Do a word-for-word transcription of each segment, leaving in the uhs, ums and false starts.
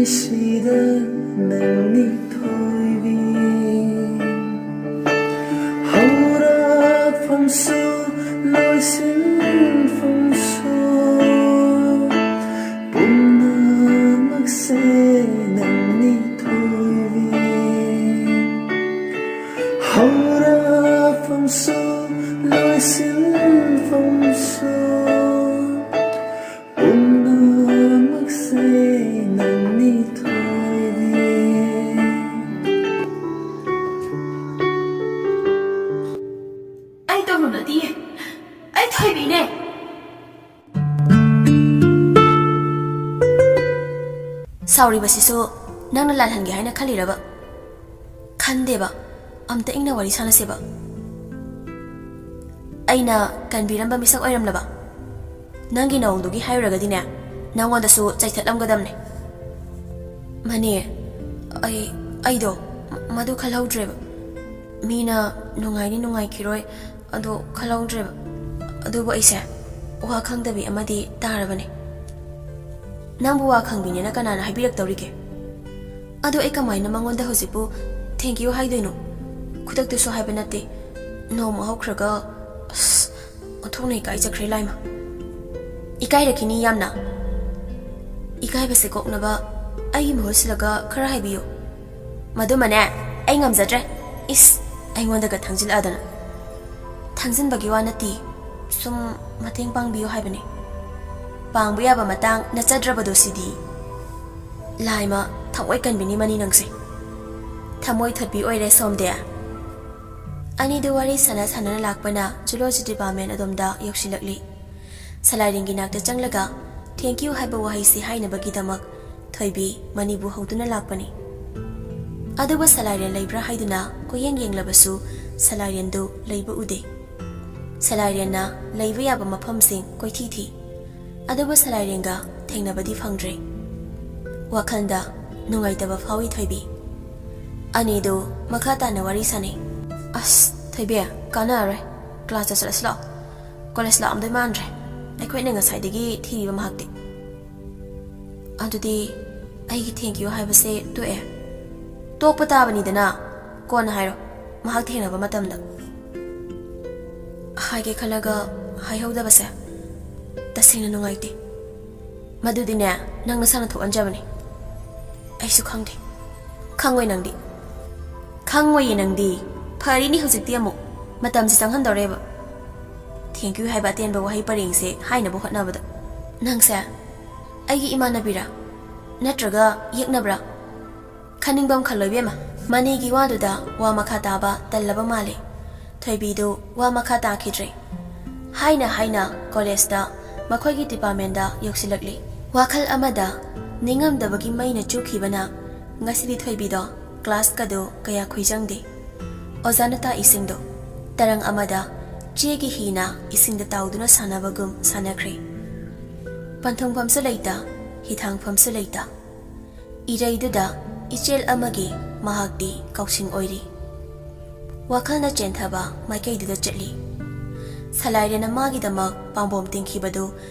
ꯁꯤꯗ ꯅꯪꯅꯤ ꯊꯣꯏꯕꯤ꯫ ꯍꯧꯔꯛꯐꯝꯁꯨ ꯂꯣꯏꯁꯤꯟꯐꯝꯁꯨ ꯄꯨꯝꯅꯃꯛꯁꯦ ꯅꯪꯅꯤ ꯊꯣꯏꯕꯤ꯫ ꯍꯧꯔꯛꯐꯝꯁꯨ ꯂꯣꯏꯁꯤꯟꯐꯝꯁꯨ ꯄꯨꯝꯅꯃꯛꯁꯦ ꯅꯪꯅꯤ ꯊꯣꯏꯕꯤ꯫ ꯑꯩ ꯇꯧꯕ ꯅꯠꯇꯤꯌꯦ, ꯑꯩ ꯊꯣꯏꯕꯤꯅꯦ꯫ ꯁꯥꯎꯔꯤꯕꯁꯤꯁꯨ ꯅꯪꯅ ꯂꯥꯜꯍꯟꯒꯦ ꯍꯥꯏꯅ ꯈꯜꯂꯤꯔꯕ? ꯈꯟꯗꯦꯕ꯫ ꯑꯝꯇ ꯏꯪꯅ ꯋꯥꯔꯤ ꯁꯥꯟꯅꯁꯦꯕ꯫ ꯑꯩꯅ ꯀꯟꯕꯤꯔꯝꯕ ꯃꯤꯁꯛ ꯑꯣꯏꯔꯝꯂꯕ? ꯅꯪꯒꯤ ꯅꯑꯣꯡꯗꯨꯒꯤ ꯍꯥꯏꯔꯨꯔꯒꯗꯤꯅꯦ, ꯅꯪꯉꯣꯟꯗꯁꯨ ꯆꯩꯊꯠꯂꯝꯒꯗꯕꯅꯦ꯫ ꯃꯅꯦ, ꯑꯩ, ꯑꯩꯗꯣ ꯃꯗꯨ ꯈꯜꯍꯧꯗ꯭ꯔꯦꯕ꯫ ꯃꯤꯅ ꯅꯨꯡꯉꯥꯏꯅꯤ ꯅꯨꯡꯉꯥꯏꯈꯤꯔꯣꯏ ꯑꯗꯣ ꯈꯜꯍꯧꯗ꯭ꯔꯦꯕ꯫ ꯑꯗꯨꯕꯨ ꯑꯩꯁꯦ ꯋꯥ ꯈꯪꯗꯕꯤ ꯑꯃꯗꯤ ꯇꯥꯔꯕꯅꯦ꯫ ꯅꯪꯕꯨ ꯋꯥ ꯈꯪꯕꯤꯅꯦꯅ ꯀꯅꯥꯅ ꯍꯥꯏꯕꯤꯔꯛꯇꯧꯔꯤꯒꯦ? ꯑꯗꯣ ꯑꯩ ꯀꯃꯥꯏꯅ ꯃꯉꯣꯟꯗ ꯍꯧꯖꯤꯛꯄꯨ thank you ꯍꯥꯏꯗꯣꯏꯅꯣ? ꯈꯨꯗꯛꯇꯁꯨ ꯍꯥꯏꯕ ꯅꯠꯇꯦ, ꯅꯣꯡꯃ ꯍꯧꯈ꯭ꯔꯒ꯫ ꯑꯁ, ꯑꯣꯟꯊꯣꯛꯅ ꯏꯀꯥꯏꯖꯈ꯭ꯔꯦ ꯂꯥꯏꯃ꯫ ꯏꯀꯥꯏꯔꯛꯈꯤꯅꯤ ꯌꯥꯝꯅ꯫ ꯏꯀꯥꯏꯕꯁꯦ ꯀꯣꯛꯅꯕ ꯑꯩꯒꯤ ꯃꯍꯨꯠ ꯁꯤꯜꯂꯒ ꯈꯔ ꯍꯥꯏꯕꯤꯌꯨ꯫ ꯃꯗꯨꯃꯅꯦ, ꯑꯩ ꯉꯝꯖꯗ꯭ꯔꯦ꯫ ꯏꯁ, ꯑꯩꯉꯣꯟꯗꯒ ꯊꯥꯡꯖꯤꯜꯂꯛꯑꯗꯅ꯫ ꯊꯥꯡꯖꯤꯟꯕꯒꯤ ꯋꯥ ꯅꯠꯇꯦ, ꯁꯨꯝ ꯃꯇꯦꯡ ꯄꯥꯡꯕꯤꯌꯨ ꯍꯥꯏꯕꯅꯤ꯫ ꯄꯥꯡꯕ ꯌꯥꯕ ꯃꯇꯥꯡ ꯅꯠꯆꯗ꯭ꯔꯕꯗꯣ ꯁꯤꯗꯤ꯫ ꯂꯥꯏꯃ, ꯊꯃꯣꯏ ꯀꯟꯕꯤꯅꯤ ꯃꯅꯤ ꯅꯪꯁꯦ꯫ ꯊꯃꯣꯏ ꯊꯣꯠꯄꯤ ꯑꯣꯏꯔꯦ ꯁꯣꯝꯗꯤ꯫ ꯑꯅꯤꯗꯨ ꯋꯥꯔꯤ ꯁꯥꯟꯅ ꯁꯥꯟꯅꯅ ꯂꯥꯛꯄꯅ zoology department ꯑꯗꯣꯝꯗ ꯌꯧꯁꯤꯜꯂꯛꯂꯤ꯫ ꯁꯂꯥꯏꯔꯦꯟꯒꯤ ꯅꯥꯛꯇ ꯆꯪꯂꯒ thank you ꯍꯥꯏꯕ ꯋꯥꯍꯩꯁꯤ ꯍꯥꯏꯅꯕꯒꯤꯗꯃꯛ ꯊꯣꯏꯕꯤ ꯃꯅꯤꯕꯨ ꯍꯧꯗꯨꯅ ꯂꯥꯛꯄꯅꯤ꯫ ꯑꯗꯨꯕꯨ ꯁꯂꯥꯏꯔꯦꯟ ꯂꯩꯕ꯭ꯔꯥ ꯍꯥꯏꯗꯨꯅ ꯀꯣꯏꯌꯦꯡ ꯌꯦꯡꯂꯕꯁꯨ ꯁꯂꯥꯏꯔꯦꯟꯗꯨ ꯂꯩꯕ ꯎꯗꯦ꯫ ꯁꯂꯥꯏꯔꯦꯟꯅ ꯂꯩꯕ ꯌꯥꯕ ꯃꯐꯝꯁꯤꯡ ꯀꯣꯏꯊꯤ ꯊꯤ꯫ ꯑꯗꯨꯕꯨ ꯁꯂꯥꯏꯔꯦꯟꯒ ꯊꯦꯡꯅꯕꯗꯤ ꯐꯪꯗ꯭ꯔꯦ꯫ ꯋꯥꯈꯜꯗ ꯅꯨꯡꯉꯥꯏꯇꯕ ꯐꯥꯎꯏ ꯊꯣꯏꯕꯤ꯫ ꯑꯅꯤꯗꯨ ꯃꯈꯥ ꯇꯥꯅ ꯋꯥꯔꯤ ꯁꯥꯟꯅꯩ꯫ ꯑꯁ, ꯊꯣꯏꯕꯤ, ꯀꯥꯟꯅꯔꯔꯣꯏ꯫ Class ꯆꯠꯂꯁꯤ ꯂꯥꯛꯑꯣ꯫ College ꯂꯥꯛꯑꯝꯗꯣꯏ ꯃꯥꯟꯗ꯭ꯔꯦ꯫ ꯑꯩꯈꯣꯏꯅ ꯉꯁꯥꯏꯗꯒꯤ ꯊꯤꯔꯤꯕ ꯃꯍꯥꯛꯇꯤ꯫ ꯑꯗꯨꯗꯤ ꯑꯩꯒꯤ "thank you" ꯍꯥꯏꯕꯁꯦ ꯇꯣꯛꯑꯦ꯫ ꯇꯣꯛꯄ ꯇꯥꯕꯅꯤꯗꯅ꯫ ꯀꯣꯟꯅ ꯍꯥꯏꯔꯣ, ꯃꯍꯥꯛ ꯊꯦꯡꯅꯕ ꯃꯇꯝꯗ꯫ ꯍꯥꯏꯒꯦ ꯈꯜꯂꯒ ꯍꯥꯏꯍꯧꯗꯕꯁꯦ ꯇꯁꯦꯡꯅ ꯅꯨꯡꯉꯥꯏꯇꯦ꯫ ꯃꯗꯨꯗꯤꯅꯦ, ꯅꯪ ꯅꯁꯥꯅ ꯊꯣꯛꯍꯟꯖꯕꯅꯤ꯫ ꯑꯩꯁꯨ ꯈꯪꯗꯦ꯫ ꯈꯪꯉꯣꯏ ꯅꯪꯗꯤ꯫ ꯈꯪꯉꯣꯏꯌꯦ ꯅꯪꯗꯤ꯫ ꯐꯔꯤꯅꯤ ꯍꯧꯖꯤꯛꯇꯤ ꯑꯃꯨꯛ꯫ ꯃꯇꯝꯁꯦ ꯆꯪꯍꯟꯗꯧꯔꯦꯕ꯫ "Thank you" ꯍꯥꯏꯕ ꯑꯇꯦꯟꯕ ꯋꯥꯍꯩ ꯄꯔꯦꯡꯁꯦ ꯍꯥꯏꯅꯕ ꯍꯣꯠꯅꯕꯗ꯫ ꯅꯪꯁꯦ ꯑꯩꯒꯤ ꯏꯃꯥꯟꯅꯕꯤꯔꯥ? ꯅꯠꯇ꯭ꯔꯒ ꯌꯦꯛꯅꯕ꯭ꯔꯥ? ꯈꯟꯅꯤꯡꯕ ꯑꯃ ꯈꯜꯂꯣ ꯏꯕꯦꯝꯃ꯫ ꯃꯅꯤꯒꯤ ꯋꯥꯗꯨꯗ ꯋꯥ ꯃꯈꯥ ꯇꯥꯕ ꯇꯜꯂꯕ ꯃꯥꯜꯂꯦ꯫ ꯊꯣꯏꯕꯤꯗꯨ ꯋꯥ ꯃꯈꯥ ꯇꯥꯈꯤꯗ꯭ꯔꯦ꯫ ꯍꯥꯏꯅ ꯍꯥꯏꯅ ꯀꯣꯂꯦꯖꯇ ꯃꯈꯣꯏꯒꯤ ꯗꯤꯄꯥꯔꯠꯃꯦꯟꯗ ꯌꯧꯁꯤꯜꯂꯛꯂꯤ꯫ ꯋꯥꯈꯜ ꯑꯃꯗ ꯅꯤꯡꯉꯝꯗꯕꯒꯤ ꯃꯩꯅ ꯆꯨꯈꯤꯕꯅ ꯉꯁꯤꯗꯤ ꯊꯣꯏꯕꯤꯗꯣ ꯀ꯭ꯂꯥꯁꯀꯗꯨ ꯀꯌꯥ ꯈꯨꯏꯖꯪꯗꯦ꯫ ꯑꯣꯖꯥꯅ ꯇꯥꯛꯏꯁꯤꯡꯗꯣ ꯇꯔꯪ ꯑꯃꯗ ꯆꯦꯒꯤ ꯍꯤꯅ ꯏꯁꯤꯡꯗ ꯇꯥꯎꯗꯨꯅ ꯁꯥꯟꯅꯕꯒꯨꯝ ꯁꯥꯟꯅꯈ꯭ꯔꯦ꯫ ꯄꯟꯊꯨꯡꯐꯝꯁꯨ ꯂꯩꯇ, ꯍꯤꯊꯥꯡꯐꯝꯁꯨ ꯂꯩꯇ꯫ ꯏꯔꯩꯗꯨꯗ ꯏꯆꯦꯜ ꯑꯃꯒꯤ ꯃꯍꯥꯛꯇꯤ ꯀꯥꯎꯁꯤꯡ ꯑꯣꯏꯔꯤ꯫ ꯋꯥꯈꯜꯅ ꯆꯦꯟꯊꯕ ꯃꯥꯏꯀꯩꯗꯨꯗ ꯆꯠꯂꯤ꯫ ꯁꯂꯥꯏꯔꯦꯟꯅ ꯃꯥꯒꯤꯗꯃꯛ ꯄꯥꯝꯕꯣꯝ ꯇꯤꯡꯈꯤꯕꯗꯨ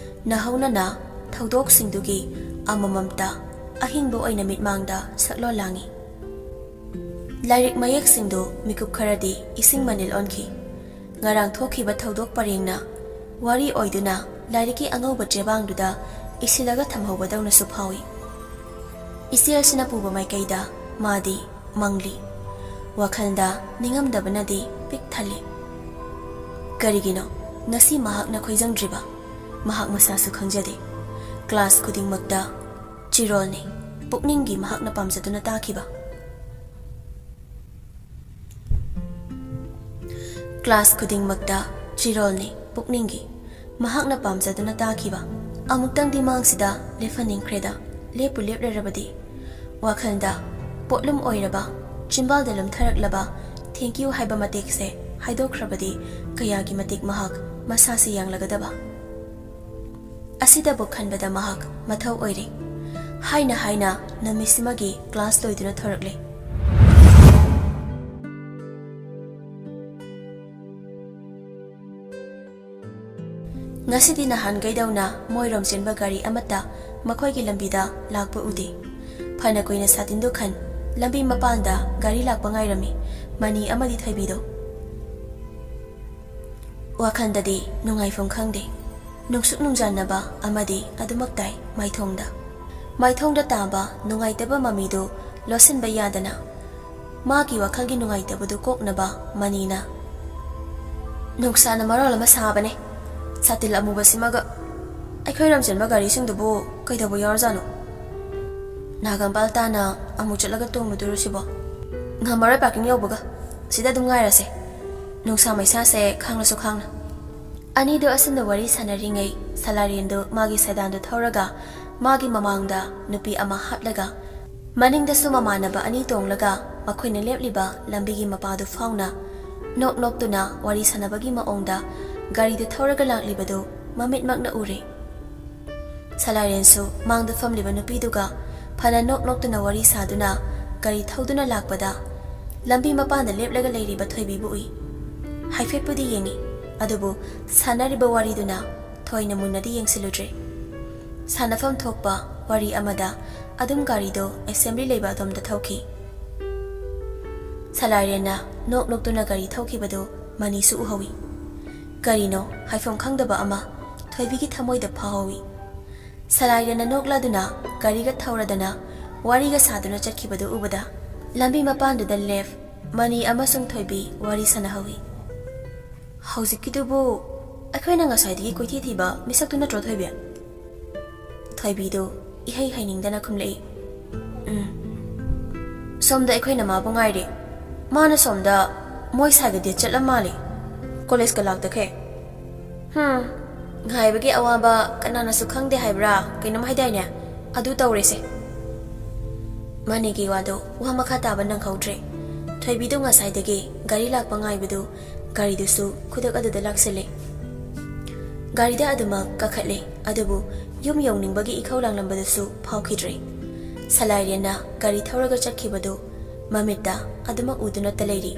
ꯅꯍꯧꯅꯅ ꯊꯧꯗꯣꯛꯁꯤꯡꯗꯨꯒꯤ ꯑꯃꯃꯝꯇ ꯑꯍꯤꯡꯕ ꯑꯣꯏꯅ ꯃꯤꯠꯃꯥꯡꯗ ꯁꯛꯂꯣꯟ ꯂꯥꯡꯏ꯫ ꯂꯥꯏꯔꯤꯛ ꯃꯌꯦꯛꯁꯤꯡꯗꯨ ꯃꯤꯀꯨꯞ ꯈꯔꯗꯤ ꯏꯁꯤꯡ ꯃꯅꯤꯜ ꯑꯣꯟꯈꯤ꯫ ꯉꯔꯥꯡ ꯊꯣꯛꯈꯤꯕ ꯊꯧꯗꯣꯛ ꯄꯔꯦꯡꯅ ꯋꯥꯔꯤ ꯑꯣꯏꯗꯨꯅ ꯂꯥꯏꯔꯤꯛꯀꯤ ꯑꯉꯧꯕ ꯆꯦꯕꯥꯡꯗꯨꯗ ꯏꯁꯤꯜꯂꯒ ꯊꯝꯍꯧꯕꯗꯧꯅꯁꯨ ꯐꯥꯎꯏ꯫ ꯏꯆꯦꯜꯁꯤꯅ ꯄꯨꯕ ꯃꯥꯏꯀꯩꯗ ꯃꯥꯗꯤ ꯃꯪꯂꯤ꯫ ꯋꯥꯈꯜꯗ ꯅꯤꯡꯉꯝꯗꯕꯅꯗꯤ ꯄꯤꯛ ꯊꯜꯂꯤ꯫ ꯀꯔꯤꯒꯤꯅꯣ ꯉꯁꯤ ꯃꯍꯥꯛꯅ ꯈꯣꯏꯖꯪꯗ꯭ꯔꯤꯕ? ꯃꯍꯥꯛ ꯃꯁꯥꯁꯨ ꯈꯪꯖꯗꯦ꯫ ꯀ꯭ꯂꯥꯁ ꯈꯨꯗꯤꯡꯃꯛꯇ ꯆꯤꯔꯣꯜꯅꯤ ꯄꯨꯛꯅꯤꯡꯒꯤ ꯃꯍꯥꯛꯅ ꯄꯥꯝꯖꯗꯨꯅ ꯇꯥꯈꯤꯕ꯫ ꯀ꯭ꯂꯥꯁ ꯈꯨꯗꯤꯡꯃꯛꯇ ꯆꯤꯔꯣꯜꯅꯤ ꯄꯨꯛꯅꯤꯡꯒꯤ ꯃꯍꯥꯛꯅ ꯄꯥꯝꯖꯗꯨꯅ ꯇꯥꯈꯤꯕ꯫ ꯑꯃꯨꯛꯇꯪꯗꯤ ꯃꯥꯡꯁꯤꯗ ꯂꯦꯞꯍꯟꯅꯤꯡꯈ꯭ꯔꯦꯗ, ꯂꯦꯞꯄꯨ ꯂꯦꯞꯂꯔꯕꯗꯤ꯫ ꯋꯥꯈꯜꯗ ꯄꯣꯠꯂꯨꯝ ꯑꯣꯏꯔꯕ, ꯆꯤꯝꯕꯥꯜꯗ ꯂꯨꯝꯊꯔꯛꯂꯕ "thank you" ꯍꯥꯏꯕ ꯃꯇꯦꯛꯁꯦ ꯍꯥꯏꯗꯣꯛꯈ꯭ꯔꯕꯗꯤ ꯀꯌꯥꯒꯤ ꯃꯇꯤꯛ ꯃꯍꯥꯛ ꯃꯁꯥꯁꯦ ꯌꯥꯡꯂꯒꯗꯕ꯫ ꯑꯁꯤꯗꯕꯨ ꯈꯟꯕꯗ ꯃꯍꯥꯛ ꯃꯊꯧ ꯑꯣꯏꯔꯦ꯫ ꯍꯥꯏꯅ ꯍꯥꯏꯅ ꯅꯨꯃꯤꯠꯁꯤꯃꯒꯤ ꯀ꯭ꯂꯥꯁ ꯂꯣꯏꯗꯨꯅ ꯊꯣꯔꯛꯂꯦ꯫ ꯉꯁꯤꯗꯤ ꯅꯍꯥꯟꯈꯩꯗꯧꯅ ꯃꯣꯏꯔꯣꯝ ꯆꯦꯟꯕ ꯒꯥꯔꯤ ꯑꯃꯠꯇ ꯃꯈꯣꯏꯒꯤ ꯂꯝꯕꯤꯗ ꯂꯥꯛꯄ ꯎꯗꯦ꯫ ꯐꯅ ꯀꯨꯏꯅ ꯁꯥꯇꯤꯟꯗꯨ ꯈꯟ, ꯂꯝꯕꯤ ꯃꯄꯥꯟꯗ ꯒꯥꯔꯤ ꯂꯥꯛꯄ ꯉꯥꯏꯔꯝꯃꯤ ꯃꯅꯤ ꯑꯃꯗꯤ ꯊꯣꯏꯕꯤꯗꯣ꯫ ꯋꯥꯈꯜꯗꯗꯤ ꯅꯨꯡꯉꯥꯏꯐꯝ ꯈꯪꯗꯦ꯫ ꯅꯨꯡꯁꯨꯛ ꯅꯨꯡꯖꯥꯟꯅꯕ ꯑꯃꯗꯤ ꯑꯗꯨꯃꯛ ꯇꯥꯏ ꯃꯥꯏꯊꯣꯡꯗ꯫ ꯃꯥꯏꯊꯣꯡꯗ ꯇꯥꯕ ꯅꯨꯡꯉꯥꯏꯇꯕ ꯃꯃꯤꯗꯨ ꯂꯣꯠꯁꯤꯟꯕ ꯌꯥꯗꯅ ꯃꯥꯒꯤ ꯋꯥꯈꯜꯒꯤ ꯅꯨꯡꯉꯥꯏꯇꯕꯗꯨ ꯀꯣꯛꯅꯕ ꯃꯅꯤꯅ, "ꯅꯨꯡꯁꯥꯅ ꯃꯔꯣꯜ ꯑꯃ ꯁꯥꯕꯅꯦ, ꯁꯥꯇꯤꯜ ꯑꯃꯨꯕꯁꯤꯃꯒ꯫ ꯑꯩꯈꯣꯏ ꯂꯝꯖꯦꯟꯕ ꯒꯥꯔꯤꯁꯤꯡꯗꯨꯕꯨ ꯀꯩꯗꯧꯕ ꯌꯥꯎꯔꯖꯥꯠꯅꯣ? ꯅꯥꯒꯥꯝꯄꯥꯜ ꯇꯥꯅ ꯑꯃꯨꯛ ꯆꯠꯂꯒ ꯇꯣꯡꯂꯨꯗꯣꯏꯔꯣ ꯁꯤꯕꯣ? ꯉꯝꯃꯔꯣꯏ ꯄꯥꯔꯀꯤꯡ ꯌꯧꯕꯒ꯫ ꯁꯤꯗ ꯑꯗꯨꯝ ꯉꯥꯏꯔꯁꯦ꯫ ꯅꯨꯡꯁꯥ ꯃꯩꯁꯥꯁꯦ ꯈꯥꯡꯂꯁꯨ ꯈꯥꯡꯅ꯫" ꯑꯅꯤꯗꯣ ꯑꯁꯨꯝꯅ ꯋꯥꯔꯤ ꯁꯥꯟꯅꯔꯤꯉꯩ, ꯁꯂꯥꯔꯦꯟꯗꯨ ꯃꯥꯒꯤ ꯁꯦꯗꯥꯟꯗꯨ ꯊꯧꯔꯒ ꯃꯥꯒꯤ ꯃꯃꯥꯡꯗ ꯅꯨꯄꯤ ꯑꯃ ꯍꯥꯞꯂꯒ, ꯃꯅꯤꯡꯗꯁꯨ ꯃꯃꯥꯟꯅꯕ ꯑꯅꯤ ꯇꯣꯡꯂꯒ ꯃꯈꯣꯏꯅ ꯂꯦꯞꯂꯤꯕ ꯂꯝꯕꯤꯒꯤ ꯃꯄꯥꯗꯨ ꯐꯥꯎꯅ ꯅꯣꯛ ꯅꯣꯛꯇꯨꯅ ꯋꯥꯔꯤ ꯁꯥꯟꯅꯕꯒꯤ ꯃꯑꯣꯡꯗ ꯒꯥꯔꯤꯗꯨ ꯊꯧꯔꯒ ꯂꯥꯛꯂꯤꯕꯗꯨ ꯃꯃꯤꯠꯃꯛꯅ ꯎꯔꯦ꯫ ꯁꯂꯥꯏꯔꯦꯟꯁꯨ ꯃꯥꯡꯗ ꯐꯝꯂꯤꯕ ꯅꯨꯄꯤꯗꯨꯒ ꯐꯅ ꯅꯣꯛ ꯅꯣꯛꯇꯨꯅ ꯋꯥꯔꯤ ꯁꯥꯗꯨꯅ ꯒꯥꯔꯤ ꯊꯧꯗꯨꯅ ꯂꯥꯛꯄꯗ, ꯂꯝꯕꯤ ꯃꯄꯥꯟꯗ ꯂꯦꯞꯂꯒ ꯂꯩꯔꯤꯕ ꯊꯣꯏꯕꯤꯕꯨ ꯎꯏ꯫ ꯍꯥꯏꯐꯦꯠꯄꯨꯗꯤ ꯌꯦꯡꯉꯤ, ꯑꯗꯨꯕꯨ ꯁꯥꯟꯅꯔꯤꯕ ꯋꯥꯔꯤꯗꯨꯅ ꯊꯣꯏꯅ ꯃꯨꯟꯅꯗꯤ ꯌꯦꯡꯁꯤꯜꯂꯨꯗ꯭ꯔꯦ꯫ ꯁꯥꯟꯅꯐꯝ ꯊꯣꯛꯄ ꯋꯥꯔꯤ ꯑꯃꯗ ꯑꯗꯨꯝ ꯒꯥꯔꯤꯗꯣ ꯑꯦꯁꯦꯝꯕ꯭ꯂꯤ ꯂꯩꯕ ꯑꯗꯣꯝꯗ ꯊꯧꯈꯤ꯫ ꯁꯂꯥꯏꯔꯦꯟꯅ ꯅꯣꯛ ꯅꯣꯛꯇꯨꯅ ꯒꯥꯔꯤ ꯊꯧꯈꯤꯕꯗꯨ ꯃꯅꯤꯁꯨ ꯎꯍꯧꯏ꯫ ꯀꯔꯤꯅꯣ ꯍꯥꯏꯐꯝ ꯈꯪꯗꯕ ꯑꯃ ꯊꯣꯏꯕꯤꯒꯤ ꯊꯃꯣꯏꯗ ꯐꯥꯎꯍꯧꯏ꯫ ꯁꯂꯥꯏꯔꯦꯟꯅ ꯅꯣꯛꯂꯗꯨꯅ ꯒꯥꯔꯤꯒ ꯊꯧꯔꯗꯅ ꯋꯥꯔꯤꯒ ꯁꯥꯗꯨꯅ ꯆꯠꯈꯤꯕꯗꯨ ꯎꯕꯗ, ꯂꯝꯕꯤ ꯃꯄꯥꯟꯗꯨꯗ ꯂꯦꯞ ꯃꯅꯤ ꯑꯃꯁꯨꯡ ꯊꯣꯏꯕꯤ ꯋꯥꯔꯤ ꯁꯥꯟꯅꯍꯧꯏ꯫ "ꯍꯧꯖꯤꯛꯀꯤꯗꯨꯕꯨ ꯑꯩꯈꯣꯏꯅ ꯉꯁꯥꯏꯗꯒꯤ ꯀꯣꯏꯊꯤ ꯊꯤꯕ ꯃꯤꯁꯛꯇꯨ ꯅꯠꯇ꯭ꯔꯣ, ꯊꯣꯏꯕꯤ?" ꯊꯣꯏꯕꯤꯗꯨ ꯏꯍꯩ ꯍꯩꯅꯤꯡꯗꯅ ꯈꯨꯝꯂꯛꯏ꯫ "ꯎꯝ꯫ ꯁꯣꯝꯗ ꯑꯩꯈꯣꯏꯅ ꯃꯥꯕꯨ ꯉꯥꯏꯔꯤ꯫ ꯃꯥꯅ ꯁꯣꯝꯗ ꯃꯣꯏ ꯁꯥꯏꯒ ꯗꯦꯠ ꯆꯠꯂ ꯃꯥꯜꯂꯤ꯫ ꯀꯣꯂꯦꯖꯀ ꯂꯥꯛꯇꯈꯩ꯫ ꯍꯝ, ꯉꯥꯏꯕꯒꯤ ꯑꯋꯥꯕ ꯀꯅꯥꯅꯁꯨ ꯈꯪꯗꯦ ꯍꯥꯏꯕ꯭ꯔꯥ? ꯀꯩꯅꯣꯝ ꯍꯥꯏꯗꯥꯏꯅꯦ? ꯑꯗꯨ ꯇꯧꯔꯦꯁꯦ꯫" ꯃꯅꯤꯒꯤ ꯋꯥꯗꯨ ꯋꯥ ꯃꯈꯥ ꯇꯥꯕ ꯅꯪꯍꯧꯗ꯭ꯔꯦ꯫ ꯊꯣꯏꯕꯤꯗꯨ ꯉꯁꯥꯏꯗꯒꯤ ꯒꯥꯔꯤ ꯂꯥꯛꯄ ꯉꯥꯏꯕꯗꯨ ꯒꯥꯔꯤꯗꯨꯁꯨ ꯈꯨꯗꯛ ꯑꯗꯨꯗ ꯂꯥꯛꯁꯤꯜꯂꯦ꯫ ꯒꯥꯔꯤꯗ ꯑꯗꯨꯃꯛ ꯀꯥꯈꯠꯂꯦ, ꯑꯗꯨꯕꯨ ꯌꯨꯝ ꯌꯧꯅꯤꯡꯕꯒꯤ ꯏꯈꯧ ꯂꯥꯡꯂꯝꯕꯗꯨꯁꯨ ꯐꯥꯎꯈꯤꯗ꯭ꯔꯦ꯫ ꯁꯂꯥꯏꯔꯦꯟꯅ ꯒꯥꯔꯤ ꯊꯧꯔꯒ ꯆꯠꯈꯤꯕꯗꯨ ꯃꯃꯤꯠꯇ ꯑꯗꯨꯃꯛ ꯎꯗꯨꯅꯇ ꯂꯩꯔꯤ꯫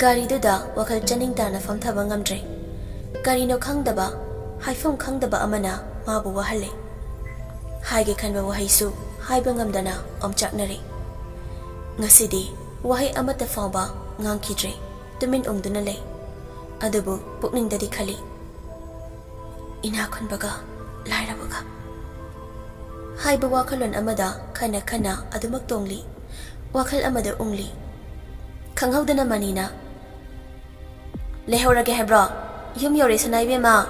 ꯒꯥꯔꯤꯗꯨꯗ ꯋꯥꯈꯜ ꯆꯅꯤꯡ ꯇꯥꯅ ꯐꯝꯊꯕ ꯉꯝꯗ꯭ꯔꯦ꯫ ꯀꯔꯤꯅꯣ ꯈꯪꯗꯕ, ꯍꯥꯏꯐꯝ ꯈꯪꯗꯕ ꯑꯃꯅ ꯃꯥꯕꯨ ꯋꯥꯍꯜꯂꯦ꯫ ꯍꯥꯏꯒꯦ ꯈꯟꯕ ꯋꯥꯍꯩꯁꯨ ꯍꯥꯏꯕ ꯉꯝꯗꯅ ꯑꯣꯝꯆꯥꯛꯅꯔꯦ꯫ ꯉꯁꯤꯗꯤ ꯋꯥꯍꯩ ꯑꯃꯠꯇ ꯐꯥꯎꯕ ꯉꯥꯡꯈꯤꯗ꯭ꯔꯦ꯫ ꯇꯨꯃꯤꯟ ꯎꯪꯗꯨꯅ ꯂꯩ꯫ ꯑꯗꯨꯕꯨ ꯄꯨꯛꯅꯤꯡꯗꯗꯤ ꯈꯜꯂꯤ, "ꯏꯅꯥꯛ ꯈꯨꯟꯕꯒ ꯂꯥꯏꯔꯕꯒ" ꯍꯥꯏꯕ ꯋꯥꯈꯜꯂꯣꯟ ꯑꯃꯗ ꯈꯟꯅ ꯈꯟꯅ ꯑꯗꯨꯃꯛ ꯇꯣꯡꯂꯤ꯫ ꯋꯥꯈꯜ ꯑꯃꯗ ꯎꯪꯂꯤ꯫ ꯈꯪꯍꯧꯗꯅ ꯃꯅꯤꯅ, "ꯂꯩꯍꯧꯔꯒꯦ ꯍꯥꯏꯕ꯭ꯔꯣ? ꯌꯨꯝ ꯌꯧꯔꯦ ꯁꯅꯥ ꯏꯕꯦꯝꯃ!"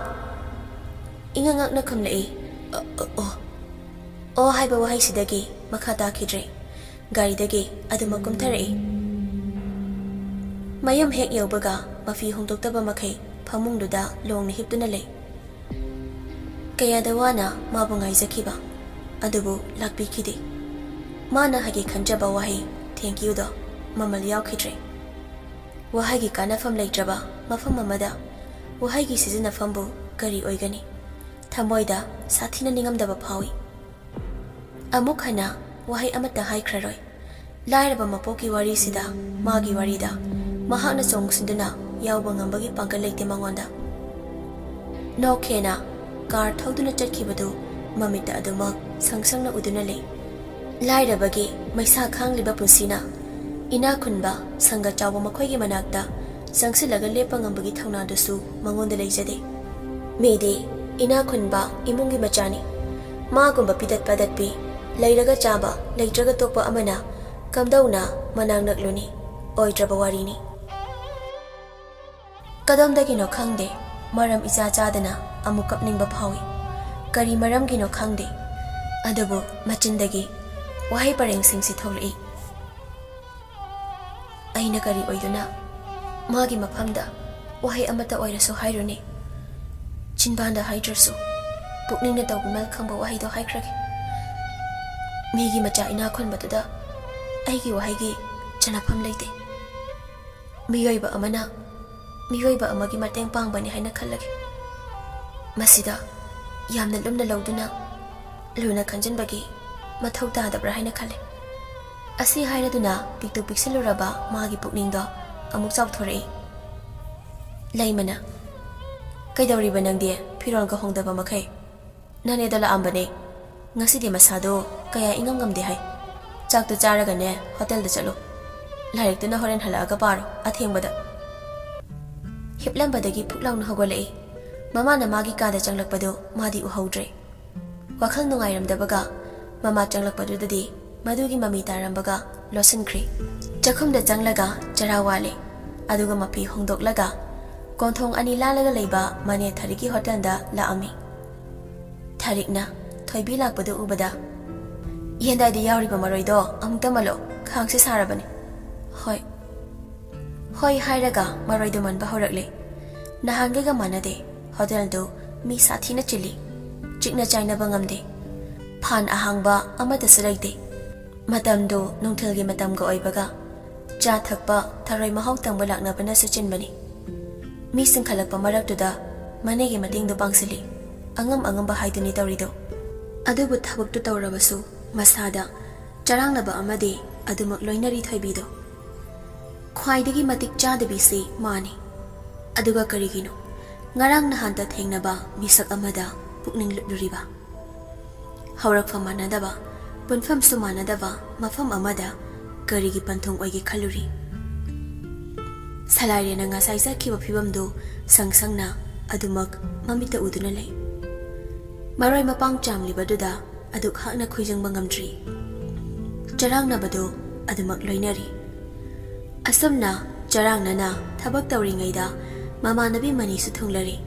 ꯏꯉꯛ ꯉꯛꯅ ꯈꯨꯝꯂꯛꯏ꯫ "ꯑ, ꯑ, ꯑꯣ꯫" "ꯑꯣ" ꯍꯥꯏꯕ ꯋꯥꯍꯩꯁꯤꯗꯒꯤ ꯃꯈꯥ ꯇꯥꯈꯤꯗ꯭ꯔꯦ꯫ ꯒꯥꯔꯤꯗꯒꯤ ꯑꯗꯨꯃꯛ ꯀꯨꯝꯊꯔꯛꯏ꯫ ꯃꯌꯨꯝ ꯍꯦꯛ ꯌꯧꯕꯒ ꯃꯐꯤ ꯍꯣꯡꯗꯣꯛꯇꯕ ꯃꯈꯩ ꯐꯃꯨꯡꯗꯨꯗ ꯂꯣꯡꯅ ꯍꯤꯞꯇꯨꯅ ꯂꯩ꯫ ꯀꯌꯥꯗ ꯋꯥꯅ ꯃꯥꯕꯨ ꯉꯥꯏꯖꯈꯤꯕ ꯑꯗꯨꯕꯨ ꯂꯥꯛꯄꯤꯈꯤꯗꯦ꯫ ꯃꯥꯅ ꯍꯥꯏꯒꯦ ꯈꯟꯖꯕ ꯋꯥꯍꯩ "thank you"ꯗꯣ ꯃꯃꯜ ꯌꯥꯎꯈꯤꯗ꯭ꯔꯦ꯫ ꯋꯥꯍꯩꯒꯤ ꯀꯥꯟꯅꯐꯝ ꯂꯩꯇ꯭ꯔꯕ ꯃꯐꯝ ꯑꯃꯗ ꯋꯥꯍꯩꯒꯤ ꯁꯤꯖꯤꯟꯅꯐꯝꯕꯨ ꯀꯔꯤ ꯑꯣꯏꯒꯅꯤ? ꯊꯃꯣꯏꯗ ꯁꯥꯊꯤꯅ ꯅꯤꯡꯉꯝꯗꯕ ꯐꯥꯎꯏ꯫ ꯑꯃꯨꯛ ꯍꯟꯅ ꯋꯥꯍꯩ ꯑꯃꯠꯇ ꯍꯥꯏꯈ꯭ꯔꯔꯣꯏ꯫ ꯂꯥꯏꯔꯕ ꯃꯄꯣꯛꯀꯤ ꯋꯥꯔꯤꯁꯤꯗ, ꯃꯥꯒꯤ ꯋꯥꯔꯤꯗ ꯃꯍꯥꯛꯅ ꯆꯣꯡꯁꯤꯟꯗꯨꯅ ꯌꯥꯎꯕ ꯉꯝꯕꯒꯤ ꯄꯥꯡꯒꯜ ꯂꯩꯇꯦ ꯃꯉꯣꯟꯗ꯫ ꯅꯣꯛꯈꯦꯅ ꯀꯥꯔ ꯊꯧꯗꯨꯅ ꯆꯠꯈꯤꯕꯗꯨ ꯃꯃꯤꯠꯇ ꯑꯗꯨꯃꯛ ꯁꯪ ꯁꯪꯅ ꯎꯗꯨꯅ ꯂꯩ꯫ ꯂꯥꯏꯔꯕꯒꯤ ꯃꯩꯁꯥ ꯈꯥꯡꯂꯤꯕ ꯄꯨꯟꯁꯤꯅ ꯏꯅꯥꯛ ꯈꯨꯟꯕ ꯁꯪꯒ ꯆꯥꯎꯕ ꯃꯈꯣꯏꯒꯤ ꯃꯅꯥꯛꯇ ꯆꯪꯁꯤꯜꯂꯒ ꯂꯦꯞꯄ ꯉꯝꯕꯒꯤ ꯊꯧꯅꯥꯗꯨꯁꯨ ꯃꯉꯣꯟꯗ ꯂꯩꯖꯗꯦ꯫ ꯃꯤꯗꯤ ꯏꯅꯥꯛ ꯈꯨꯟꯕ ꯏꯃꯨꯡꯒꯤ ꯃꯆꯥꯅꯤ꯫ ꯃꯥꯒꯨꯝꯕ ꯄꯤꯗꯠ ꯄꯥꯗꯠꯄꯤ, ꯂꯩꯔꯒ ꯆꯥꯕ, ꯂꯩꯇ꯭ꯔꯒ ꯇꯣꯛꯄ ꯑꯃꯅ ꯀꯝꯗꯧꯅ ꯃꯅꯥꯛ ꯅꯛꯂꯨꯅꯤ? ꯑꯣꯏꯗ꯭ꯔꯕ ꯋꯥꯔꯤꯅꯤ꯫ ꯀꯗꯣꯝꯗꯒꯤꯅꯣ ꯈꯪꯗꯦ, ꯃꯔꯝ ꯏꯆꯥ ꯆꯥꯗꯅ ꯑꯃꯨꯛ ꯀꯞꯅꯤꯡꯕ ꯐꯥꯎꯏ꯫ ꯀꯔꯤ ꯃꯔꯝꯒꯤꯅꯣ ꯈꯪꯗꯦ, ꯑꯗꯨꯕꯨ ꯃꯆꯤꯟꯗꯒꯤ ꯋꯥꯍꯩ ꯄꯔꯦꯡꯁꯤꯡꯁꯤ ꯊꯣꯛꯂꯛꯏ꯫ ꯑꯩꯅ ꯀꯔꯤ ꯑꯣꯏꯗꯨꯅ ꯃꯥꯒꯤ ꯃꯐꯝꯗ ꯋꯥꯍꯩ ꯑꯃꯠꯇ ꯑꯣꯏꯔꯁꯨ ꯍꯥꯏꯔꯨꯅꯤ? ꯆꯤꯟꯕꯥꯟꯗ ꯍꯥꯏꯗ꯭ꯔꯁꯨ, ꯄꯨꯛꯅꯤꯡꯅ ꯇꯧꯕꯤꯃꯜ ꯈꯪꯕ ꯋꯥꯍꯩꯗꯣ ꯍꯥꯏꯈ꯭ꯔꯒꯦ꯫ ꯃꯤꯒꯤ ꯃꯆꯥ ꯏꯅꯥꯛ ꯈꯨꯟꯕꯗꯨꯗ ꯑꯩꯒꯤ ꯋꯥꯍꯩꯒꯤ ꯆꯟꯅꯐꯝ ꯂꯩꯇꯦ꯫ ꯃꯤꯑꯣꯏꯕ ꯑꯃꯅ ꯃꯤꯑꯣꯏꯕ ꯑꯃꯒꯤ ꯃꯇꯦꯡ ꯄꯥꯡꯕꯅꯤ ꯍꯥꯏꯅ ꯈꯜꯂꯒꯦ꯫ ꯃꯁꯤꯗ ꯌꯥꯝꯅ ꯂꯨꯝꯅ ꯂꯧꯗꯨꯅ ꯂꯨꯅ ꯈꯟꯖꯤꯟꯕꯒꯤ ꯃꯊꯧ ꯇꯥꯗꯕ꯭ꯔꯥ ꯍꯥꯏꯅ ꯈꯜꯂꯦ꯫ ꯑꯁꯤ ꯍꯥꯏꯔꯗꯨꯅ ꯄꯤꯛꯇꯨ ꯄꯤꯛꯁꯤꯜꯂꯨꯔꯕ ꯃꯥꯒꯤ ꯄꯨꯛꯅꯤꯡꯗꯣ ꯑꯃꯨꯛ ꯆꯥꯎꯊꯣꯔꯛꯏ꯫ ꯂꯩꯃꯅ, "ꯀꯩꯗꯧꯔꯤꯕ ꯅꯪꯗꯤ? ꯐꯤꯔꯣꯜꯒ ꯍꯣꯡꯗꯕ ꯃꯈꯩ꯫ ꯅꯅꯦꯗꯣ ꯂꯥꯛꯑꯝꯕꯅꯦ꯫ ꯉꯁꯤꯗꯤ ꯃꯁꯥꯗꯣ ꯀꯌꯥ ꯏꯉꯝ ꯉꯝꯗꯦ ꯍꯥꯏ꯫ ꯆꯥꯛꯇꯨ ꯆꯥꯔꯒꯅꯦ ꯍꯣꯇꯦꯜꯗ ꯆꯠꯂꯨ꯫ ꯂꯥꯏꯔꯤꯛꯇꯨꯅ ꯍꯣꯔꯦꯟ ꯍꯜꯂꯛꯑꯒ ꯄꯥꯔꯣ ꯑꯊꯦꯡꯕꯗ꯫ ꯍꯤꯞꯂꯝꯕꯗꯒꯤ ꯐꯨꯛ ꯂꯥꯎꯅ ꯍꯧꯒꯠꯂꯛꯏ꯫ ꯃꯃꯥꯅ ꯃꯥꯒꯤ ꯀꯥꯗ ꯆꯪꯂꯛꯄꯗꯨ ꯃꯥꯗꯤ ꯎꯍꯧꯗ꯭ꯔꯦ꯫ ꯋꯥꯈꯜ ꯅꯨꯡꯉꯥꯏꯔꯝꯗꯕꯒ ꯃꯃꯥ ꯆꯪꯂꯛꯄꯗꯨꯗꯗꯤ ꯃꯗꯨꯒꯤ ꯃꯃꯤ ꯇꯥꯔꯝꯕꯒ ꯂꯣꯠꯁꯤꯟꯈ꯭ꯔꯦ꯫ ꯆꯥꯛꯈꯨꯝꯗ ꯆꯪꯂꯒ ꯆꯔꯥ ꯋꯥꯜꯂꯦ꯫ ꯑꯗꯨꯒ ꯃꯐꯤ ꯍꯣꯡꯗꯣꯛꯂꯒ ꯀꯣꯟꯊꯣꯡ ꯑꯅꯤ ꯂꯥꯜꯂꯒ ꯂꯩꯕ ꯃꯅꯦ ꯊꯔꯤꯛꯀꯤ ꯍꯣꯇꯦꯜꯗ ꯂꯥꯛꯑꯝꯃꯤ꯫ ꯊꯔꯤꯛꯅ ꯊꯣꯏꯕꯤ ꯂꯥꯛꯄꯗꯨ ꯎꯕꯗ, "ꯌꯦꯟꯗꯥꯏꯗ ꯌꯥꯎꯔꯤꯕ ꯃꯔꯣꯏꯗꯣ ꯑꯃꯨꯛꯇ ꯃꯜꯂꯣ, ꯈꯥꯡꯁꯦ ꯁꯥꯔꯕꯅꯤ꯫" "ꯍꯣꯏ꯫" "ꯍꯣꯏ" ꯍꯥꯏꯔꯒ ꯃꯔꯣꯏꯗꯨ ꯃꯟꯕ ꯍꯧꯔꯛꯂꯦ꯫ ꯅꯍꯥꯟꯒꯩꯒ ꯃꯥꯟꯅꯗꯦ꯫ ꯍꯣꯇꯦꯜꯗꯨ ꯃꯤ ꯁꯥꯊꯤꯅ ꯆꯤꯜꯂꯤ꯫ ꯆꯤꯛꯅ ꯆꯥꯏꯅꯕ ꯉꯝꯗꯦ꯫ ꯐꯥꯟ ꯑꯍꯥꯡꯕ ꯑꯃꯠꯇꯁꯨ ꯂꯩꯇꯦ꯫ ꯃꯇꯝꯗꯨ ꯅꯨꯡꯊꯤꯜꯒꯤ ꯃꯇꯝꯒ ꯑꯣꯏꯕꯒ ꯆꯥ ꯊꯛꯄ, ꯊꯔꯣꯏ ꯃꯍꯥꯎ ꯇꯪꯕ ꯂꯥꯛꯅꯕꯅꯁꯨ ꯆꯤꯟꯕꯅꯤ꯫ ꯃꯤ ꯆꯤꯟꯈꯠꯂꯛꯄ ꯃꯔꯛꯇꯨꯗ ꯃꯅꯦꯒꯤ ꯃꯇꯦꯡꯗꯨ ꯄꯥꯡꯁꯤꯜꯂꯤ꯫ ꯑꯉꯝ ꯑꯉꯝꯕ ꯍꯥꯏꯗꯨꯅꯤ ꯇꯧꯔꯤꯗꯨ꯫ ꯑꯗꯨꯕꯨ ꯊꯕꯛꯇꯨ ꯇꯧꯔꯕꯁꯨ ꯃꯁꯥꯗ ꯆꯔꯥꯡꯅꯕ ꯑꯃꯗꯤ ꯑꯗꯨꯃꯛ ꯂꯣꯏꯅꯔꯤ ꯊꯣꯏꯕꯤꯗꯣ꯫ ꯈ꯭ꯋꯥꯏꯗꯒꯤ ꯃꯇꯤꯛ ꯆꯥꯗꯕꯤꯁꯤ ꯃꯥꯅꯤ꯫ ꯑꯗꯨꯒ ꯀꯔꯤꯒꯤꯅꯣ ꯉꯔꯥꯡ ꯅꯍꯥꯟꯇ ꯊꯦꯡꯅꯕ ꯃꯤꯁꯛ ꯑꯃꯗ ꯄꯨꯛꯅꯤꯡ ꯂꯨꯞꯂꯨꯔꯤꯕ? ꯍꯧꯔꯛꯐꯝ ꯃꯥꯟꯅꯗꯕ, ꯄꯨꯟꯐꯝꯁꯨ ꯃꯥꯟꯅꯗꯕ ꯃꯐꯝ ꯑꯃꯗ ꯀꯔꯤꯒꯤ ꯄꯟꯊꯨꯡ ꯑꯣꯏꯒꯦ ꯈꯜꯂꯨꯔꯤ꯫ ꯁꯂꯥꯏꯔꯦꯟꯅ ꯉꯁꯥꯏ ꯆꯠꯈꯤꯕ ꯐꯤꯕꯝꯗꯨ ꯁꯪ ꯁꯪꯅ ꯑꯗꯨꯃꯛ ꯃꯃꯤꯠꯇ ꯎꯗꯨꯅ ꯂꯩ꯫ ꯃꯔꯣꯏ ꯃꯄꯥꯡ ꯆꯥꯝꯂꯤꯕꯗꯨꯗ ꯑꯗꯨꯛ ꯍꯥꯛꯅ ꯈꯣꯏꯖꯪꯕ ꯉꯝꯗ꯭ꯔꯤ꯫ ꯆꯔꯥꯡꯅꯕꯗꯨ ꯑꯗꯨꯃꯛ ꯂꯣꯏꯅꯔꯤ꯫ ꯑꯁꯨꯝꯅ ꯆꯔꯥꯡꯅꯅ ꯊꯕꯛ ꯇꯧꯔꯤꯉꯩꯗ ꯃꯃꯥꯟꯅꯕꯤ ꯃꯅꯤꯁꯨ ꯊꯨꯡꯂꯔꯤ꯫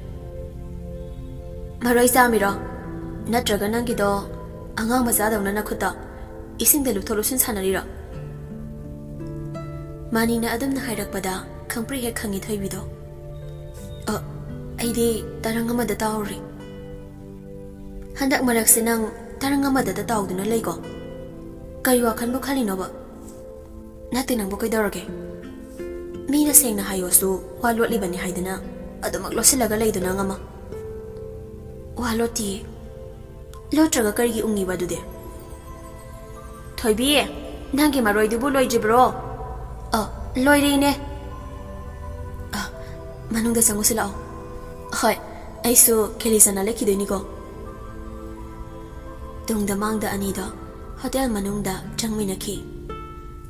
"ꯃꯔꯣꯏ ꯆꯥꯝꯃꯤꯔꯣ? ꯅꯠꯇ꯭ꯔꯒ ꯅꯪꯒꯤꯗꯣ ꯑꯉꯥꯡ ꯃꯆꯥꯗꯧꯅ ꯅꯈꯨꯠꯇ ꯏꯁꯤꯡꯗ ꯂꯨꯞꯊꯣꯛ ꯂꯨꯞꯁꯤꯟ ꯁꯥꯟꯅꯔꯤꯔꯣ?" ꯃꯅꯤꯅ ꯑꯗꯨꯝꯅ ꯍꯥꯏꯔꯛꯄꯗ ꯈꯪꯄ꯭ꯔꯦꯛ ꯍꯦꯛ ꯈꯪꯉꯤ ꯊꯣꯏꯕꯤꯗꯣ꯫ "ꯑ, ꯑꯩꯗꯤ ꯇꯔꯪ ꯑꯃꯗ ꯇꯥꯎꯔꯤ꯫" "ꯍꯟꯗꯛ ꯃꯔꯛꯁꯦ ꯅꯪ ꯇꯔꯪ ꯑꯃꯗꯇ ꯇꯥꯎꯗꯨꯅ ꯂꯩꯀꯣ? ꯀꯔꯤ ꯋꯥꯈꯜꯕꯨ ꯈꯜꯂꯤꯅꯣꯕ? ꯅꯠꯇꯦ, ꯅꯪꯕꯨ ꯀꯩꯗꯧꯔꯒꯦ? ꯃꯤꯅ ꯁꯦꯡꯅ ꯍꯥꯏꯌꯣꯁꯨ ꯋꯥ ꯂꯣꯠꯂꯤꯕꯅꯤ ꯍꯥꯏꯗꯅ ꯑꯗꯨꯃꯛ ꯂꯣꯠꯁꯤꯜꯂꯒ ꯂꯩꯗꯨꯅ ꯅꯪ ꯑꯃ?" "ꯋꯥ ꯂꯣꯠꯇꯤꯌꯦ꯫" "ꯂꯣꯠꯇ꯭ꯔꯒ ꯀꯔꯤꯒꯤ ꯎꯪꯉꯤꯕ ꯑꯗꯨꯗꯤ?" "ꯊꯣꯏꯕꯤ, ꯅꯪꯒꯤ ꯃꯔꯣꯏꯗꯨꯕꯨ ꯂꯣꯏꯗ꯭ꯔꯤꯕ꯭ꯔꯣ?" "ꯑ, ꯂꯣꯏꯔꯦ, ꯏꯅꯦ꯫" "ꯑ, ꯃꯅꯨꯡꯗ ꯆꯪꯉꯨꯁꯤ ꯂꯥꯛꯑꯣ꯫" "ꯍꯣꯏ, ꯑꯩꯁꯨ ꯀꯦꯂꯤ ꯆꯅꯥ ꯂꯩꯈꯤꯗꯣꯏꯅꯤꯀꯣ꯫" ꯇꯨꯡꯗ ꯃꯥꯡꯗ ꯑꯅꯤꯗꯣ ꯍꯣꯇꯦꯜ ꯃꯅꯨꯡꯗ ꯆꯪꯃꯤꯟꯅꯈꯤ꯫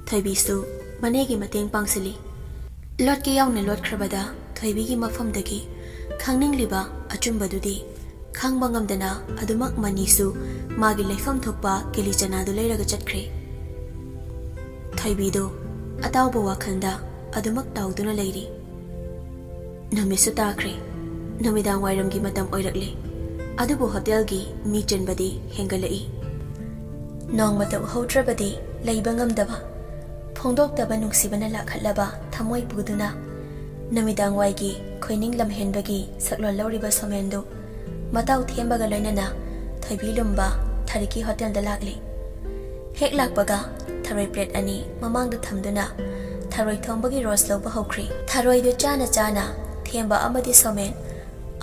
ꯊꯣꯏꯕꯤꯁꯨ ꯃꯅꯦꯒꯤ ꯃꯇꯦꯡ ꯄꯥꯡꯁꯤꯜꯂꯤ꯫ ꯂꯣꯠꯀꯦ ꯌꯥꯎꯅ ꯂꯣꯠꯈ꯭ꯔꯕꯗ ꯊꯣꯏꯕꯤꯒꯤ ꯃꯐꯝꯗꯒꯤ ꯈꯪꯅꯤꯡꯂꯤꯕ ꯑꯆꯨꯝꯕꯗꯨꯗꯤ ꯈꯪꯕ ꯉꯝꯗꯅ ꯑꯗꯨꯃꯛ ꯃꯅꯤꯁꯨ ꯃꯥꯒꯤ ꯂꯩꯐꯝ ꯊꯣꯛꯄ ꯀꯦꯂꯤꯆꯅꯥꯗꯨ ꯂꯩꯔꯒ ꯆꯠꯈ꯭ꯔꯦ꯫ ꯊꯣꯏꯕꯤꯗꯨ ꯑꯇꯥꯎꯕ ꯋꯥꯈꯜꯗ ꯑꯗꯨꯃꯛ ꯇꯥꯎꯗꯨꯅ ꯂꯩꯔꯤ꯫ ꯅꯨꯃꯤꯠꯁꯨ ꯇꯥꯈ꯭ꯔꯦ꯫ ꯅꯨꯃꯤꯗꯥꯡ ꯋꯥꯏꯔꯝꯒꯤ ꯃꯇꯝ ꯑꯣꯏꯔꯛꯂꯦ꯫ ꯑꯗꯨꯕꯨ ꯍꯣꯇꯦꯜꯒꯤ ꯃꯤ ꯆꯤꯟꯕꯗꯤ ꯍꯦꯟꯒꯠꯂꯛꯏ꯫ ꯅꯣꯡꯃꯇ ꯎꯍꯧꯗ꯭ꯔꯕꯗꯤ ꯂꯩꯕ ꯉꯝꯗꯕ, ꯐꯣꯡꯗꯣꯛꯇꯕ ꯅꯨꯡꯁꯤꯕꯅ ꯂꯥꯛꯍꯠꯂꯕ ꯊꯃꯣꯏ ꯄꯨꯗꯨꯅ ꯅꯨꯃꯤꯗꯥꯡ ꯋꯥꯏꯒꯤ ꯈꯣꯏꯅꯤꯡ ꯂꯝꯍꯦꯟꯕꯒꯤ ꯁꯛꯂꯣꯟ ꯂꯧꯔꯤꯕ ꯁꯣꯃꯦꯟꯗꯨ ꯃꯇꯥꯎ ꯊꯦꯝꯕꯒ ꯂꯣꯏꯅꯅ ꯊꯣꯏꯕꯤ ꯂꯨꯝꯕ ꯊꯔꯤꯛꯀꯤ ꯍꯣꯇꯦꯜꯗ ꯂꯥꯛꯂꯤ꯫ ꯍꯦꯛ ꯂꯥꯛꯄꯒ ꯊꯔꯣꯏ ꯄ꯭ꯂꯦꯠ ꯑꯅꯤ ꯃꯃꯥꯡꯗ ꯊꯝꯗꯨꯅ ꯊꯔꯣꯏ ꯊꯣꯡꯕꯒꯤ ꯔꯣꯁ ꯂꯧꯕ ꯍꯧꯈ꯭ꯔꯦ꯫ ꯊꯔꯣꯏꯗꯨ ꯆꯥꯅ ꯆꯥꯅ ꯊꯦꯝꯕ ꯑꯃꯗꯤ ꯁꯣꯃꯦꯟ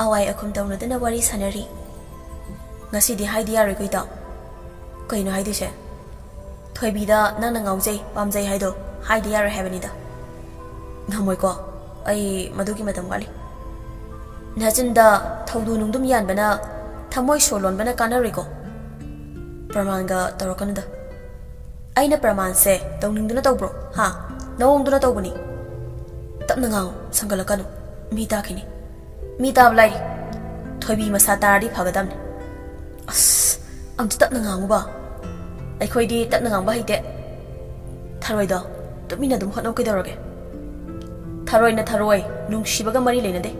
ꯑꯋꯥꯏ ꯑꯈꯨꯝ ꯇꯧꯅꯗꯨꯅ ꯋꯥꯔꯤ ꯁꯥꯟꯅꯔꯤ꯫ "ꯉꯁꯤꯗꯤ ꯍꯥꯏꯗꯤ ꯌꯥꯔꯣꯏꯀꯣ, ꯏꯇꯥꯎ?" "ꯀꯩꯅꯣ ꯍꯥꯏꯗꯣꯏꯁꯦ? ꯊꯣꯏꯕꯤꯗ ꯅꯪꯅ ꯉꯥꯎꯖꯩ, ꯄꯥꯝꯖꯩ ꯍꯥꯏꯗꯣ ꯍꯥꯏꯗꯤ ꯌꯥꯔꯣꯏ ꯍꯥꯏꯕꯅꯤꯗ?" "ꯉꯝꯃꯣꯏꯀꯣ, ꯑꯩ ꯃꯗꯨꯒꯤ ꯃꯇꯝ ꯋꯥꯠꯂꯤ꯫ ꯅꯆꯤꯟꯗ ꯊꯧꯗꯣ ꯅꯨꯡꯗꯨꯝ ꯌꯥꯟꯕꯅ, ꯊꯃꯣꯏ ꯁꯣ ꯂꯣꯟꯕꯅ ꯀꯥꯟꯅꯔꯣꯏꯀꯣ꯫ ꯄ꯭ꯔꯃꯥꯟꯒ ꯇꯧꯔꯛꯀꯅꯨꯗ꯫ ꯑꯩꯅ ꯄ꯭ꯔꯃꯥꯟꯁꯦ ꯇꯧꯅꯤꯡꯗꯨꯅ ꯇꯧꯕ꯭ꯔꯣ? ꯍꯥ? ꯅꯑꯣꯡꯗꯨꯅ ꯇꯧꯕꯅꯤ꯫ ꯇꯞꯅ ꯉꯥꯡꯉꯨ, ꯁꯪꯒꯠꯂꯛꯀꯅꯨ꯫ ꯃꯤ ꯇꯥꯈꯤꯅꯤ꯫ ꯃꯤ ꯇꯥꯕ ꯂꯥꯏꯔꯤ꯫ ꯊꯣꯏꯕꯤ ꯃꯁꯥ ꯇꯥꯔꯗꯤ ꯐꯒꯗꯕꯅꯤ꯫ ꯑꯁ, ꯑꯝꯇ ꯇꯞꯅ ꯉꯥꯡꯉꯨꯕ꯫ ꯑꯩꯈꯣꯏꯗꯤ ꯇꯞꯅ ꯉꯥꯡꯕ ꯍꯩꯇꯦ꯫ ꯊꯔꯣꯏꯗꯣ ꯇꯨꯃꯤꯟꯅ ꯑꯗꯨꯝ ꯍꯣꯠꯅꯧ ꯀꯩꯗꯧꯔꯒꯦ? ꯊꯔꯣꯏꯅ ꯊꯔꯣꯏ, ꯅꯨꯡꯁꯤꯕꯒ ꯃꯔꯤ ꯂꯩꯅꯗꯦ꯫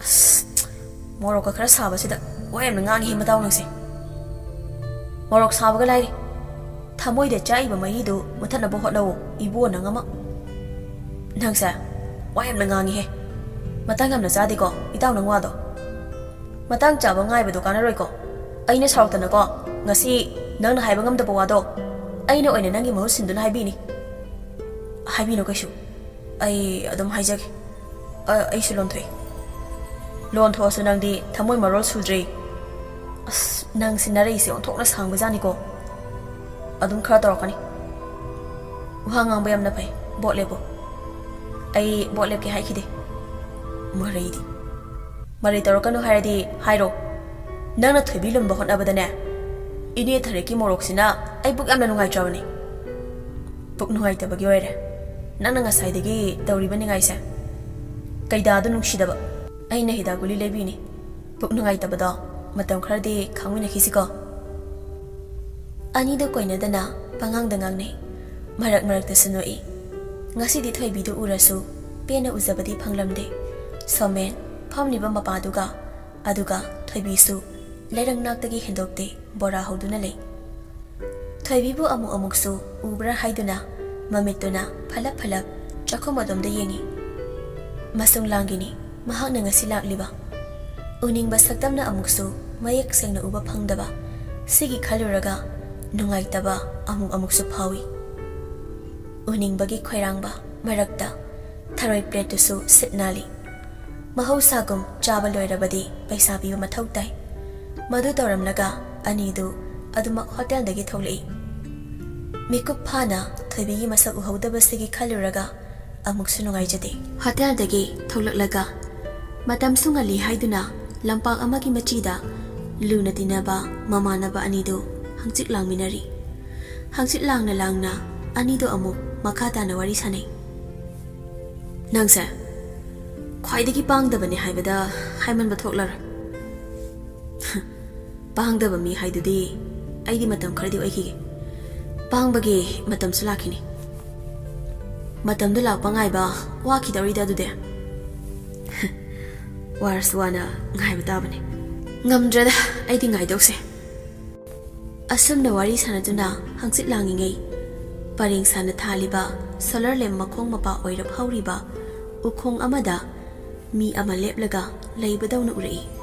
ꯑꯁ, ꯃꯣꯔꯣꯛꯀ ꯈꯔ ꯁꯥꯕꯁꯤꯗ ꯋꯥ ꯌꯥꯝꯅ ꯉꯥꯡꯉꯤꯍꯦ ꯃꯇꯥꯎ ꯅꯪꯁꯦ꯫ ꯃꯣꯔꯣꯛ ꯁꯥꯕꯒ ꯂꯥꯏꯔꯤ, ꯊꯃꯣꯏꯗ ꯆꯥꯛꯏꯕ ꯃꯍꯤꯗꯨ ꯃꯨꯊꯠꯅꯕ ꯍꯣꯠꯅꯧ ꯏꯕꯨꯡꯉꯣ ꯅꯪ ꯑꯃ꯫ ꯅꯪꯁꯦ ꯋꯥ ꯌꯥꯝꯅ ꯉꯥꯡꯉꯤꯍꯦ꯫ ꯃꯇꯥꯡ ꯌꯥꯝꯅ ꯆꯥꯗꯦꯀꯣ ꯏꯇꯥꯎ ꯅꯪ ꯋꯥꯗꯣ꯫ ꯃꯇꯥꯡ ꯆꯥꯕ ꯉꯥꯏꯕꯗꯣ ꯀꯥꯟꯅꯔꯣꯏꯀꯣ꯫ ꯑꯩꯅ ꯁꯥꯎꯔꯛꯇꯅꯀꯣ ꯉꯁꯤ ꯅꯪꯅ ꯍꯥꯏꯕ ꯉꯝꯗꯕ ꯋꯥꯗꯣ ꯑꯩꯅ ꯑꯣꯏꯅ ꯅꯪꯒꯤ ꯃꯍꯨꯠ ꯁꯤꯟꯗꯨꯅ ꯍꯥꯏꯕꯤꯅꯤ꯫ ꯍꯥꯏꯕꯤꯅꯨ ꯀꯩꯁꯨ꯫ ꯑꯩ ꯑꯗꯨꯝ ꯍꯥꯏꯖꯒꯦ꯫ ꯑ, ꯑꯩꯁꯨ ꯂꯣꯟꯊꯣꯛꯏ꯫ ꯂꯣꯟꯊꯣꯛꯑꯁꯨ ꯅꯪꯗꯤ ꯊꯃꯣꯏ ꯃꯔꯣꯜ ꯁꯨꯗ꯭ꯔꯦ꯫ ꯑꯁ, ꯅꯪꯁꯤ ꯅꯔꯩꯁꯦ ꯑꯣꯟꯊꯣꯛꯅ ꯁꯥꯡꯕꯖꯥꯠꯅꯤꯀꯣ꯫ ꯑꯗꯨꯝ ꯈꯔ ꯇꯧꯔꯛꯀꯅꯤ꯫ ꯋꯥ ꯉꯥꯡꯕ ꯌꯥꯝꯅ ꯐꯩ꯫ ꯕꯣꯠ ꯂꯦꯞꯄꯣ꯫ ꯑꯩ ꯕꯣꯠ ꯂꯦꯞꯀꯦ ꯍꯥꯏꯈꯤꯗꯦ꯫ ꯃꯔꯩꯗꯤ꯫ ꯃꯔꯩ ꯇꯧꯔꯛꯀꯅꯨ ꯍꯥꯏꯔꯗꯤ ꯍꯥꯏꯔꯣ꯫ ꯅꯪꯅ ꯊꯣꯏꯕꯤ ꯂꯨꯝꯕ ꯍꯣꯠꯅꯕꯗꯅꯦ, ꯏꯅꯦ ꯊꯔꯦꯛꯀꯤ ꯃꯣꯔꯣꯛꯁꯤꯅ ꯑꯩ ꯄꯨꯛ ꯌꯥꯝꯅ ꯅꯨꯡꯉꯥꯏꯇ꯭ꯔꯕꯅꯤ꯫ ꯄꯨꯛ ꯅꯨꯡꯉꯥꯏꯇꯕꯒꯤ ꯑꯣꯏꯔꯦ ꯅꯪꯅ ꯉꯁꯥꯏꯗꯒꯤ ꯇꯧꯔꯤꯕ ꯅꯤꯡꯉꯥꯏꯁꯦ? ꯀꯩꯗꯥꯗꯣ ꯅꯨꯡꯁꯤꯗꯕ꯫ ꯑꯩꯅ ꯍꯤꯗꯥꯛ ꯒꯨꯂꯤ ꯂꯩꯕꯤꯅꯤ꯫ ꯄꯨꯛ ꯅꯨꯡꯉꯥꯏꯇꯕꯗꯣ ꯃꯇꯝ ꯈꯔꯗꯤ ꯈꯥꯡꯃꯤꯟꯅꯈꯤꯁꯤꯀꯣ꯫ ꯑꯅꯤꯗꯣ ꯀꯣꯏꯅꯗꯅ ꯄꯉꯥꯡꯗ ꯉꯥꯡꯅꯩ꯫ ꯃꯔꯛ ꯃꯔꯛꯇꯁꯨ ꯅꯣꯛꯏ꯫ ꯉꯁꯤꯗꯤ ꯊꯣꯏꯕꯤꯗꯨ ꯎꯔꯁꯨ ꯄꯦꯟꯅ ꯎꯖꯕꯗꯤ ꯐꯪꯂꯝꯗꯦ꯫ ꯁꯣꯃꯦꯟ ꯐꯝꯂꯤꯕ ꯃꯄꯥꯗꯨꯒ, ꯑꯗꯨꯒ ꯊꯣꯏꯕꯤꯁꯨ ꯂꯩꯔꯪ ꯅꯥꯛꯇꯒꯤ ꯍꯦꯟꯗꯣꯛꯇꯦ, ꯕꯣꯔꯥ ꯍꯧꯗꯨꯅ ꯂꯩ꯫ ꯊꯣꯏꯕꯤꯕꯨ ꯑꯃꯨꯛ ꯑꯃꯨꯛꯁꯨ ꯎꯕ꯭ꯔꯥ ꯍꯥꯏꯗꯨꯅ ꯃꯃꯤꯠꯇꯨꯅ ꯐꯂꯞ ꯐꯂꯞ ꯆꯥꯛꯈꯨꯝ ꯑꯗꯣꯝꯗ ꯌꯦꯡꯏ꯫ ꯃꯁꯨꯡ ꯂꯥꯡꯒꯤꯅꯤ ꯃꯍꯥꯛꯅ ꯉꯁꯤ ꯂꯥꯛꯂꯤꯕ꯫ ꯎꯅꯤꯡꯕ ꯁꯛꯇꯝꯅ ꯑꯃꯨꯛꯁꯨ ꯃꯌꯦꯛ ꯁꯦꯡꯅ ꯎꯕ ꯐꯪꯗꯕ꯫ ꯁꯤꯒꯤ ꯈꯜꯂꯨꯔꯒ ꯅꯨꯡꯉꯥꯏꯇꯕ ꯑꯃꯨꯛ ꯑꯃꯨꯛꯁꯨ ꯐꯥꯎꯏ꯫ ꯎꯅꯤꯡꯕꯒꯤ ꯈꯣꯏꯔꯥꯡꯕ ꯃꯔꯛꯇ ꯊꯔꯣꯏ ꯄ꯭ꯂꯦꯠꯇꯨꯁꯨ ꯁꯤꯠ ꯅꯥꯜꯂꯤ꯫ ꯃꯍꯧꯁꯥꯒꯨꯝ ꯆꯥꯕ ꯂꯣꯏꯔꯕꯗꯤ ꯄꯩꯁꯥ ꯄꯤꯕ ꯃꯊꯧ ꯇꯥꯏ꯫ ꯃꯗꯨ ꯇꯧꯔꯝꯂꯒ ꯑꯅꯤꯗꯨ ꯑꯗꯨꯃꯛ ꯍꯣꯇꯦꯜꯗꯒꯤ ꯊꯣꯛꯂꯛꯏ꯫ ꯃꯤꯀꯨꯞ ꯐꯥꯅ ꯊꯣꯏꯕꯤꯒꯤ ꯃꯁꯛ ꯎꯍꯧꯗꯕꯁꯤꯒꯤ ꯈꯜꯂꯨꯔꯒ ꯑꯃꯨꯛꯁꯨ ꯅꯨꯡꯉꯥꯏꯖꯗꯦ꯫ ꯍꯣꯇꯦꯜꯗꯒꯤ ꯊꯣꯛꯂꯛꯂꯒ ꯃꯇꯝꯁꯨ ꯉꯜꯂꯤ ꯍꯥꯏꯗꯨꯅ ꯂꯝꯄꯥꯛ ꯑꯃꯒꯤ ꯃꯆꯤꯗ ꯂꯨꯅ ꯇꯤꯟꯅꯕ ꯃꯃꯥꯟꯅꯕ ꯑꯅꯤꯗꯨ ꯍꯪꯆꯤꯠ ꯂꯥꯡꯃꯤꯟꯅꯔꯤ꯫ ꯍꯪꯆꯤꯠ ꯂꯥꯡꯅ ꯂꯥꯡꯅ ꯑꯅꯤꯗꯨ ꯑꯃꯨꯛ ꯃꯈꯥ ꯇꯥꯅ ꯋꯥꯔꯤ ꯁꯥꯅꯩ꯫ "ꯅꯪꯁꯦ ꯈ꯭ꯋꯥꯏꯗꯒꯤ ꯄꯥꯡꯗꯕꯅꯦ ꯍꯥꯏꯕꯗ ꯍꯥꯏꯃꯟꯕ ꯊꯣꯛꯂꯔꯣꯏ꯫ ꯄꯥꯡꯗꯕ ꯃꯤ ꯍꯥꯏꯗꯨꯗꯤ ꯑꯩꯗꯤ ꯃꯇꯝ ꯈꯔꯗꯤ ꯑꯣꯏꯈꯤꯒꯦ꯫ ꯄꯥꯡꯕꯒꯤ ꯃꯇꯝꯁꯨ ꯂꯥꯛꯈꯤꯅꯤ꯫ ꯃꯇꯝꯗꯨ ꯂꯥꯛꯄ ꯉꯥꯏꯕ ꯋꯥꯈꯤꯗꯧꯔꯤꯗ ꯑꯗꯨꯗꯤ꯫ ꯋꯥꯔꯁꯨ ꯋꯥꯅ ꯉꯥꯏꯕ ꯇꯥꯕꯅꯤ꯫ ꯉꯝꯗ꯭ꯔꯦꯗ ꯑꯩꯗꯤ ꯉꯥꯏꯗꯧꯁꯦ꯫" ꯑꯁꯨꯝꯅ ꯋꯥꯔꯤ ꯁꯥꯟꯅꯗꯨꯅ ꯍꯪꯆꯤꯠ ꯂꯥꯡꯉꯤꯉꯩ ꯄꯔꯦꯡ ꯁꯥꯅ ꯊꯥꯜꯂꯤꯕ ꯁꯣꯂꯔ ꯂꯦꯝ ꯃꯈꯣꯡ ꯃꯄꯥ ꯑꯣꯏꯔꯞ ꯍꯧꯔꯤꯕ ꯎꯈꯣꯡ ꯑꯃꯗ ꯃꯤ ꯑꯃ ꯂꯦꯞꯂꯒ ꯂꯩꯕꯗꯧꯅ ꯎꯔꯛꯏ꯫